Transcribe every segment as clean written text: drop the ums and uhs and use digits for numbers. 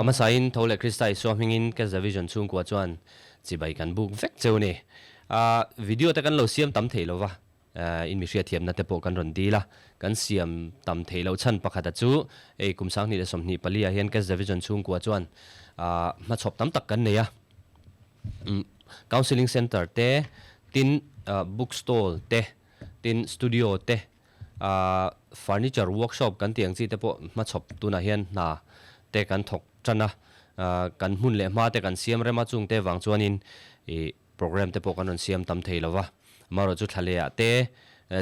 Hmasain tho leh Krista Isua hmingin Catch the Vision chhungkua chuan chibai kan buk vek cheu ni. Video te kan lo siam tam thei lova, in mi hriatthiamna te pawh kan rawn dil a, kan siam tam thei loh chhan pakhata chu hei kum 2024 ah hian Catch the Vision chhungkua chuan hmachhawp tam tak kan nei a. Counselling Centre te, tin Book Stall te, tin Studio te, Furniture Workshop kan tih ang chi te pawh hmachhawp tunah hian hna te kan thawk tan a, kan hmun leh hma te kan siam rem a, chung te vang chuanin ih program te pawh kan rawn siam tam thei lo va, amaherawhchu thla leh ah te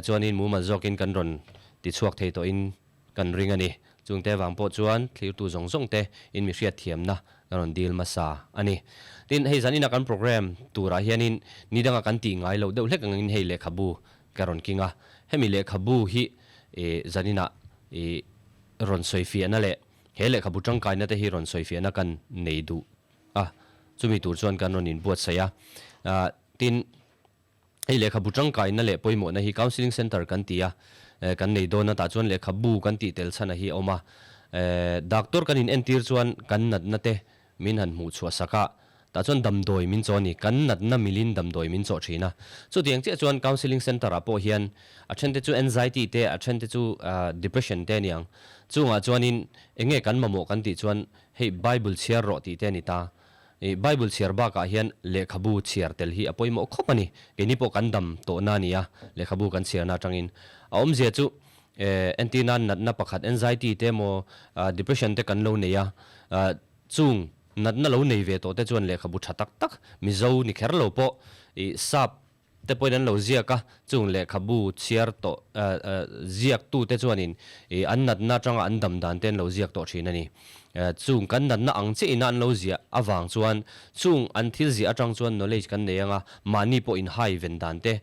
chuanin mumal zawkin kan rawn tichhuak thei tawhin kan ring a ni. Chungte vang pawh chuan thlirtu zawng zawng te in mi hriatthiamna kan rawn dil hmasa a ni. Tin, hei zanina kan program turah hianin ni danga kan tih ngai loh deuh hlek angin hei lehkhabu ka rawn king a. Hemi lehkhabu hi zanina i rawn sawifiahna leh he lehkhabu tangkaina te hi rawn sawifiahna kan nei duh a, chumi tur chuan kan rawn inbuatsaih a. Tin, Hei lehkhabu tangkaina leh pawimawhna hi Counselling Centre kan ti a, kan nei dawn a, tah chuan lehkhabu kan tih tel chhan a hi a awm a. Doctor kan in entir chuan kan natna te min han hmuh chhuah sak a, tah chuan damdawi min chaw a ni, kan natna milin damdawi min chawh thin a. Chutiang chiah chuan Counselling Centre ah pawh hian a then te chu anxiety te, a then te chu depression te a ni ang. Chungah chuanin eng nge kan mamawh kan tih chuan hei Bible chhiar rawh tih te a ni ta. I Bible chhiar bakah hian lehkhabu chhiar tel hi a pawimawh khawp a ni. Keini pawh kan dam tawhna a ni a, lehkhabu kan chhiarna atangin. A awmzia chu entir nan natna pakhat anxiety te emaw depression te kan lo nei a, chung natna lo nei ve tawh te chuan lehkhabu tha tak tak Mizo ni kher lo pawh i sap te pawhin an lo ziak a, chung lehkhabu chhiar tawh ziaktute chuanin an natna atanga an dam dan te an lo ziak tawh thin a ni. Chung kan natna ang chiah ina an lo ziah avang chuan chung an thil ziah atang chuan knowledge kan nei anga mahni pawh inhai ven dan te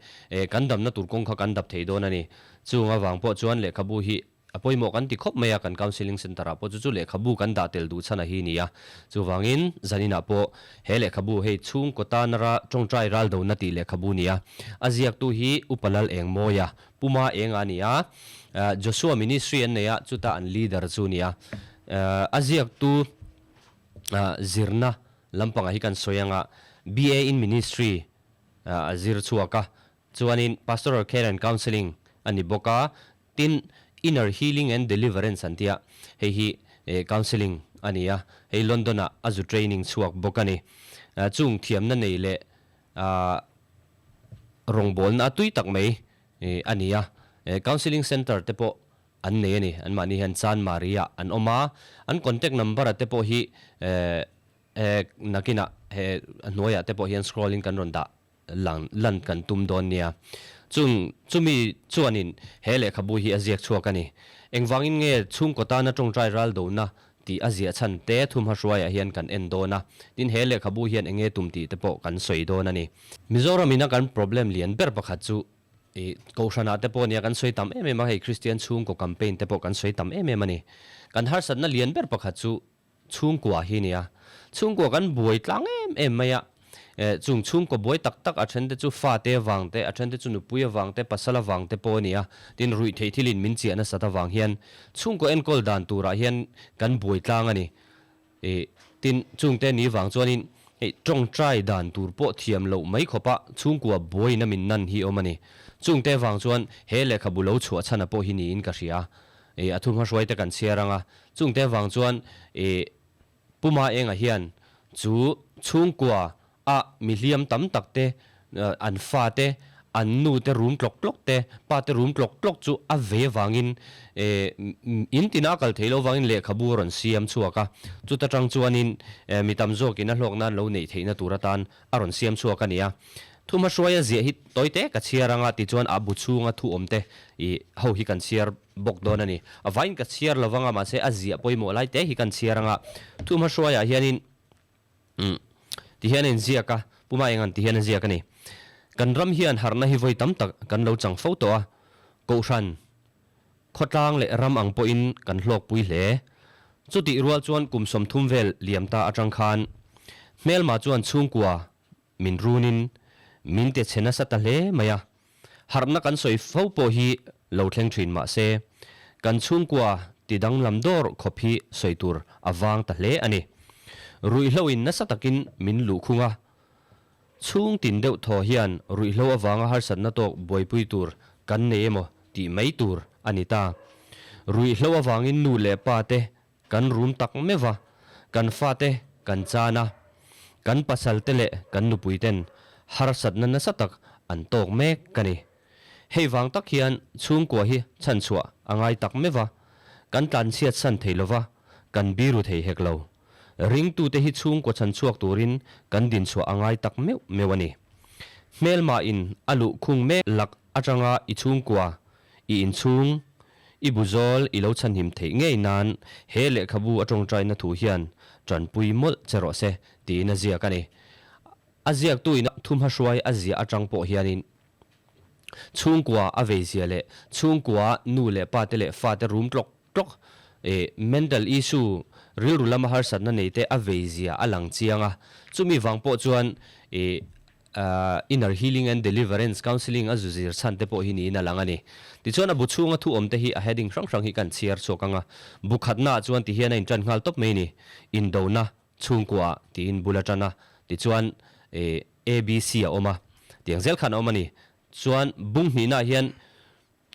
kan damna tur kawng kha kan dap thei dawn a ni. Chung avang pawh chuan lehkhabu hi A pawimawh kan ti khawp mai a, kan Counselling Centre ah pawh chu chu lehkhabu kan dah tel duh chhan a hi ni a. Chuvangin, zaninah pawh he lehkhabu hei chhungkaw tana ra tawngtai ral dona tih lehkhabu ni a. A ziaktu hi Upa Lal Engmawia, Puma Enga a ni a, Joshua Ministry an nei a, chuta an leader chu a ni a. A ziaktu zirna lampangah hi kan sawi anga BA in Ministry a zir chhuak a, chuanin Pastoral Care and Counselling a ni bawk a, Tin, Inner Healing and Deliverance an tia, hei hi counselling a ni a, hei London-ah a zu training chhuak bawk a ni. Chung thiamna nei leh rawngbawlna a tui tak mai a ni a, counselling centre te pawh an nei a ni. Anmahni hian Chanmari-ah an awm a, an contact number-a te pawh hi nakinah he hnuaiah te pawh hian scroll-in kan rawn dah lang lan kan tum dawn nia. Chung chumi chuanin he lehkhabu hi a ziak chhuak a ni. Engvangin nge chhungkaw tana tawngtai ral dona tih a ziah chhan te thumha hruaiah hian kan en dawn a, tin he lehkhabu hian enge tum tih te pawh kan sawi dawn a ni. Mizoram ina kan problem lian ber pakhat chu i Kohhranah te pawh nia kan sawi tam em em a, hei Kristian chhungkaw campaign te pawh kan sawi tam em em a ni. Kan harsatna lian ber pakhat chu Chhungkua hi nia. Chhungkua kan buai tlang em em mai a. Chung chhungkaw buai tak tak a then te chu fate avang te, a then te chu nupui avang te, pasal avang te pawh a ni a. Tin, ruih theih thilin min chiah nasat avang hian chhungkaw enkawl dan turah hian kan buai tlang a ni. Tin, chungte ni vang chuanin hei tawngtai dan tur pawh thiam loh mai khawpa chhungkua buaina min nan hi awm a ni. Chungte vang chuan he lehkhabu lo chhuah chhana pawh hi niin ka hria. Ih a thu hmahruai te kan chhiar ang a, chungte avang chuan ih Puma Enga hian chu chhungkua a mi hliam tam tak te, an fa te, an nu te rum tlawk tlawk te, pa te rum tlawk tlawk chu a ve avangin ih in tina a kal theih loh avangin lehkhabu a rawn siam chhuak a, chuta tang chuanin mi tam zawkin a hlawk nan lo neih theihna tur atan a rawn siam chhuak a ni a. Thu hmahruaia ziah hi tawi te ka chhiar anga tichuan a bu chhunga thu awm te i ho hi kan chhiar bawk dawn a ni. A vaiin ka chhiar lo vanga mahse a ziah pawimawh lai te hi kan chhiar anga thu hmahruaiah hianin umm ti hian a inziak a, Puma Engan ti hian a ziak a ni. Kan ram hian harhna hi vawi tam tak kan lo chang fo tawh a, Kohhran, khawtlang leh ram ang pawhin kan hlawkpui hle. Chutih rual chuan kum 30 vel liam ta atang khan hmelma chuan chhungkua min runin min ti chhe nasa ta hle mai a. Harhna kan sawi fo pawh hi lo thleng thin mah se, kan chhungkua ti danglam dawr khawp hi sawi tur a vang ta hle a ni. Ruihhlo in nasa takin min luhkhung a, chhung tin deuh thaw hian ruihhlo avanga harsatna tawk buaipui tur kan nei emaw tih mai tur a ni ta. Ruihhlo avangin nu leh pa te kan rum tak meuh a, kan fate kan chan a, kan pasal te leh kan nupui ten harsatna nasa tak an tawk mek ka ni. Hei vang tak hian chhungkua hi chhanchhuah a ngai tak meuh a, kan tlanchhiat san thei lova, kan biru thei hek lo. Ringtute hi chhungkua chhanchhuak turin kan dinchhuah a ngai tak meuh meuh a ni. Hmelma in a luh khung mek lak atanga i chhungkua, i inchhung, i buzawl i lo chhanhim theih ngei nan he lehkhabu a tawngtaina thu hian tanpui mawlh che rawh se tiin a ziak a ni. A ziaktuin thumhahruai a ziah atang pawh hianin Chhungkua a veizia leh chhungkua nu leh pa te leh fate rum tlawk tlawk eh mental issue rilru lama harsatna nei te a veizia a lang chiang a. Chumi vang pawh chuan eh inner healing and deliverance counselling a zu zir chhan te pawh hi niin a lang a ni. Tichuan a bu chhunga thu awm te hi a heading hrang hrang hi kan chhiar chhuak ang a. Bu khatnaah chuan tihian a intan nghal tawp mai ni. Indona chhungkuaah tiin bul a tan a. Tichuan eh ABC a awm a, tiang zel khan a awm a ni. Chuan bung hnihnaah hian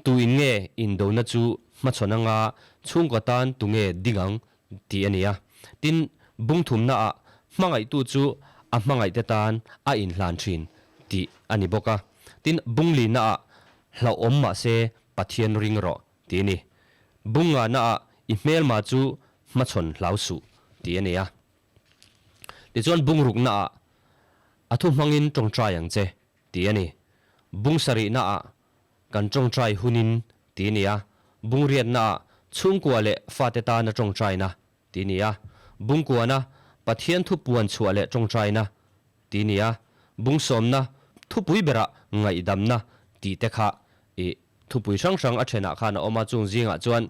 tu in nge indona chu hmachhawn anga chhungkaw tan tu nge ding ang tih a ni a. Tin, bung thumnaah hmangaihtu chu a hmangaihte tan a inhlan thin tih a ni bawk a. Tin, bung linaah hlauhawm mahse Pathian ring rawh tih a ni. Bung ngahnaah i hmelma chu hmachhawn hlau suh tih a ni a. Tichuan bungruknaah a thu hmangin tawngtai ang che tih a ni. Bung sarihnaah kan tawngtai hunin tih a ni a, bungriatnaah chhungkua leh fate tana tawngtaina tih a ni a, bungkuana Pathian thu puan chhuah leh tawngtaina tih a ni a, bungsawmna thupui berah ngaihdamna tih te kha ih thupui hrang hrang a thenah khan a awm a, chung zingah chuan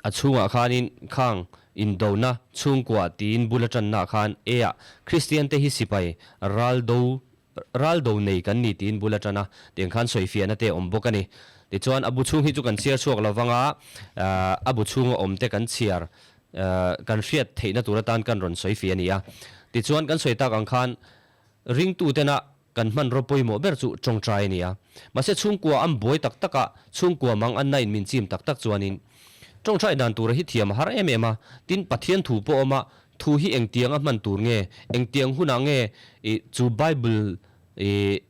A chhungah khanin khang indona chhungkua tiin bul atannaah khan E-ah Kristiante hi sipai ral do ral do nei kan ni tiin bul atan a, tiang khan sawifiahna te a awm bawk a ni. Tichuan a bu chhung hi chu kan chhiar chhuak lo vang a, a bu chhunga awm te kan chhiar kan hriat theihna tur atan kan rawn sawifiah a ni a. Tichuan kan sawi tak ang khan ringtutena Kan hmanraw pawimawh ber chu tawngtai a ni a. Mahse chhungkua an buai tak tak a, chhungkua mang an nain min chim tak tak chuanin tawngtai dan tura hi thiam a har em em a. Tin, Pathian thu pawh awm a, thu hi engtiang a hman tur nge, engtiang hunah nge i chu Bible i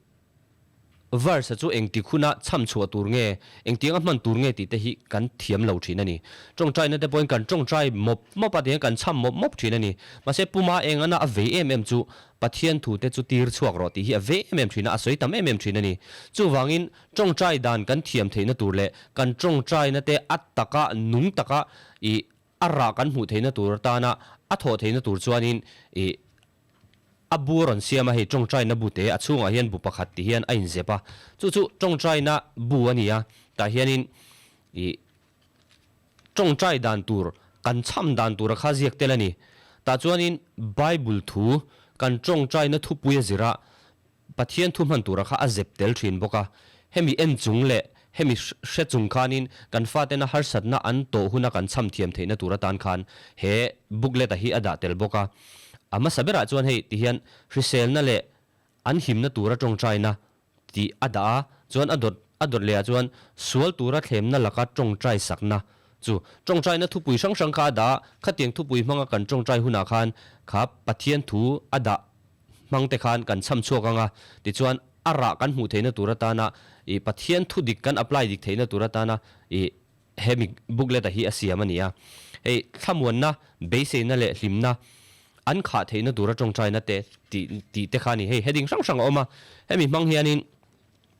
verse a chu engtik huna chham chhuah tur nge, engtiang a hman tur nge tih te hi kan thiam lo thin a ni. Tawngtaina te pawhin kan tawngtai mawp mawp a, tihian kan chham mawp mawp thin a ni. Mahse puma eng ana a vei em em chu Pathian thute chu tir chhuak rawh tih hi a ve em em thin a, a sawi tam em em thin a ni. Chuvangin, tawngtai dan kan thiam theihna tur leh kan tawngtaina te a taka, nung taka ih a rah kan hmuh theihna tur atana a thawh theihna tur chuanin ih a bu a rawn siam a, hei tawngtaina bu te a chhungah hian bu pakhat ti hian a inzep a, chu chu tawngtaina bu a ni a, tah hianin ih Tawngtai dan tur, kan chham dan tura kha ziak tel a ni. Tah chuanin Bible thu, kan tawngtaina thupui a zir a, Pathian thu hman tura kha a zep tel thin bawk a. Hemi en chung leh hemi hre chung khanin kan fatena harsatna an tawh huna kan chham thiam theihna tur atan khan he booklet-a hi a dah tel bawk a. A hmasa berah chuan hei tihian hriselna leh an himna tura tawngtaina tih a dah a, chuan a dawt a dawt leh ah chuan sual tura thlemna laka tawngtai sakna chu tawngtaina thupui hrang hrang kha a dah a, khatiang thupui hmanga kan tawngtai hunah khan kha Pathian thu a dah hmang te khan kan chham chhuak ang a, tichuan a rah kan hmuh theihna tur atana ih Pathian thu dik kan apply dik theihna tur atana ih hemi booklet a hi a siam a ni a, hei thlamuanna, beiseina leh hlimna an khah theihna tura tawngtaina te tih tih te kha a ni. Hei heading hrang hrang a awm a, hemi hmang hianin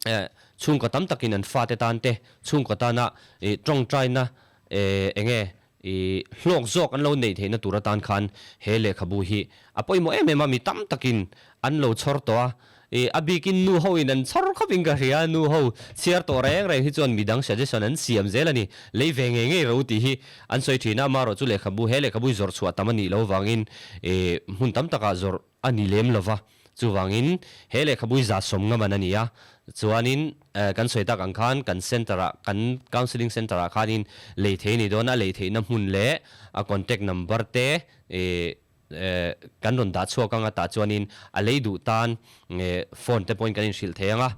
eh chhungkaw tam takin an fate tan te chhungkaw tana ih tawngtaina eh eng nge ih hlawk zawk an lo neih theihna tur atan khan he lehkhabu hi a pawimawh em em a, mi tam takin an lo chhawr tawh a, Ih, a bikin nu ho in an chhawr khawp in ka hria, nu ho chhiar tawh reng reng hi chuan midang suggestion an siam zel a ni, lei ve ngei ngei ro tih hi an sawi thin a, amaherawh chu lehkhabu, he lehkhabu hi zawrh chhuah tam a nih loh vangin ih hmun tam takah zawrh a ni lem lo va. Chuvangin he lehkhabu hi 150 man a ni a, chuanin kan sawi tak ang khan kan centre ah kan counselling centre ah khanin lei thei a ni dawn a, lei theihna hmun leh a contact number te ih kan rawn dah chhuak anga tah chuanin a lei duh tan phone te pawhin kan inhrilh thei ang a,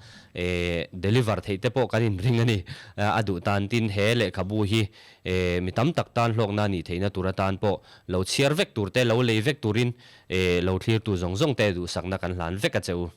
deliver theih te pawh kan inring a ni. A duh tan tin he lehkhabu hi mi tam tak tan hlawkna a nih theihna tur atan pawh lo chhiar vek tur te, lo lei vek turin lo thlirtu zawng zawng te duhsakna kan hlan vek a che u.